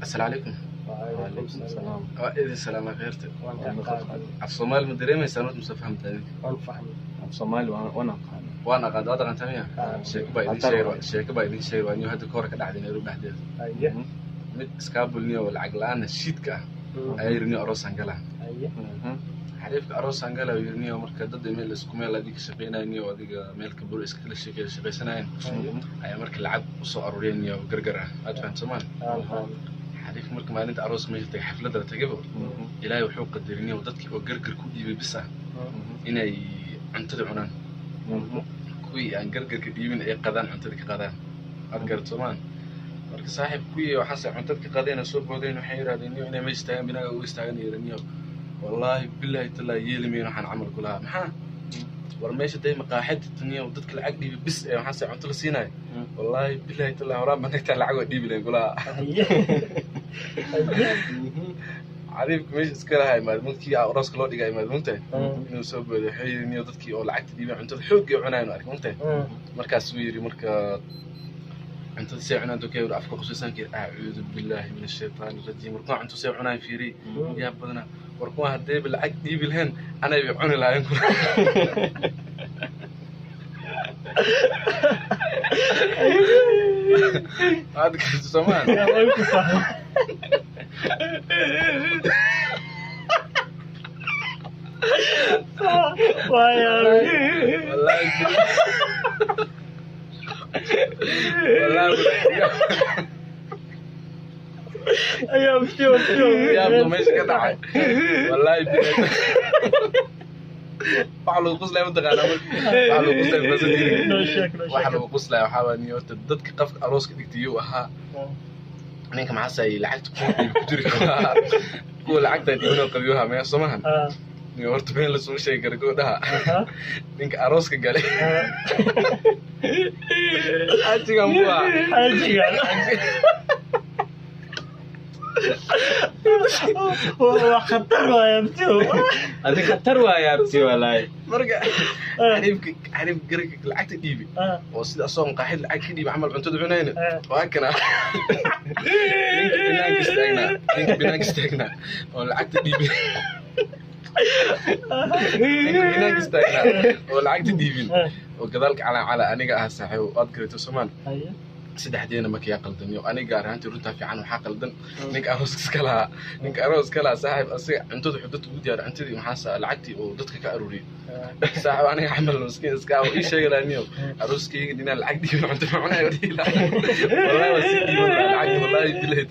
Asalaamu calaykum. Waalaikum salaam. Waa idin salaama kheyrta. Waan ka qaaday. Af Soomaali ma dareemaysaan horta, mase fahamtaa idinka? Waan fahmay. Af Soomaali waan aqaana. Waan aqaan, waad aqaantaa miya? Ah. Sheeko baa idin Hatar sheegay. waay. Sheeko baa idin sheegay, waa niyo hadda ka hor ka dhacday Nairobi dhexdeeda. Mid iskaabulniyo oo lacag la-aana shiidka ah ayaa yidhi, "Niyo, aroosaan galaa." Xariifka aroosaan galaa yidhi, niyo. Marka dad meel isku meel adiga shaqeynaya, niyo, adiga meel kaburo iskala sheekay shaqaysanayeen ayaa marka lacag usoo aruuriyeen, niyo, gargar ah. Aad fahamta soomaali? Waan fahmay. Xariifka marka maalinta arooska meesha tagay, xafladda la tagayba, Ilaahay wuxuu qadaray, niyo, dadkii oo gargar ku dhiibay bis ah inay cuntada cunaan, kuwii aan gargarka dhiibin ay qadaan, cuntada ka qadaan. Aad garat soomaan? Marka saaxiib, kuwii waxaase cuntada ka qadeen oo soo boodeen waxay yidhahdeen, niyo, inay meesha istaagaan binaaga u istaagan yidhi, "Niyo, wallaahi bilaahi tallaahi yeeli mayno waxaan camal ku lahaa. Maxaa war meesha day maqaaxid, niyo, dadka lacag dhiibi bis ee waxaase cunto la siinayo? Wallaahi bilaahi tallaahi horaan baan nagtaa lacag waa dhiibi lahayn kulaha." Haye. Haye. Cariifka meesha iska lahaa imaad, markii arooska loo dhigay imaad, mugtahay inuu soo booday, wuxuu yidhi, "Niyo, dadkii oo lacagta dhiibeen cuntada xoog ay cunayan ark, mugtahay?" Markaas uu yidhi, marka cuntada see cunaan dokay afka qusuusanka, "Acuudu billaahi min ashaytaani rajiim. War kuwaan cunto see cunaan fiiri, yaa badanaa. War kuwaan haddayba lacag dhiibi lahayn anayba cuni lahayn kula." Aad garto soomaan? Yaa, waan ku fahmay. Waa yaabay. Wallaahi wallaahi. Ayaa mtiyo mtiyo. Yaabka meesha ka dhacay, wallaahi billahi, waxa lagu qoslaya mataqaanaa? Waxa lagu qoslaya basadiina. Noo sheeg, noo waxa sheeg. Lagu qoslaya waxaa waa, niyo, horta dadka qafka arooska dhigtay yuu ahaa ninka maxaasay lacagta kuwa dhiib ku jiri karaa, kuwa lacagta dhiibinoo qabiyoha maya soomahan? Ah, niyo, horta been lasuma sheegi kara gabadhaha. Aha. Ninka arooska galay Ah, xaajigan buu ahaa. Xaajigan. Waa khatar waaya, mtiyo. Adi khatar waaya, abti, walaahi. Marka xariifka, xariifka garka lacagta dhiibi oo sida asagoo maqaaxid lacag ka dhiibi camal cuntada cunayna, waa kana ninka binaanka istaagnaa, ninka binaanka istaagnaa oo lacagta dhiibin, ninka binaanka istaagnaa oo lacagta dhiibin oo gadaalka calaacala aniga ah, saaxiibo. Waad garatay soomaan? Haye. Saddexdeena marka yaa qaldan, yo? Aniga gaar ahaantii runtaa fiican, waxaa qaldan ninka arooska iska lahaa, ninka aroos iska lahaa, saaxiib. Asiga cuntada wuxuu dadka ugu diyaariy cuntadii maxaase lacagtii oo dadka ka aruuriyey, saaxiib. Aniga camal miskiin iska ah oo ii sheegi lahaa, niyo, arooskayga inaan lacag dhiibin cunto ma cunayo dhihi lahaa. Wallahi waa sii dhiiban lahaa lacagta, wallahi bilahi.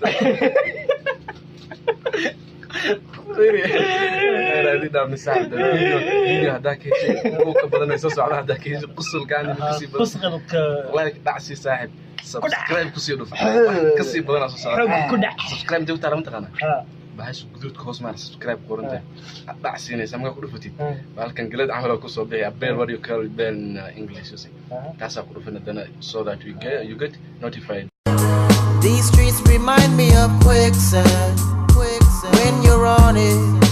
Video haddaa ka heshay, kuwa ka badan ay soo socda haddaa ka heshay, qusulkaan kasii badan. Qusqalka. Like dhacsi, saaxib, subscribe kusii dhuf, wax kasii badanaa soo socda. Xoog ku dhac. Subscribe intee ku taala mataqaanaa? Ah, bahasha guduudka hoos maara subscribe qoran tahay dhac siinaysa. Markaa ku dhufatid, ah, bahalkan galad camal oo kusoo bixi, a bell, what you call bell in English, you see. Ah. Taasaa ku dhufan haddana so that we get you get notified. These streets remind me of quicksand. Quicksand. When you're on it.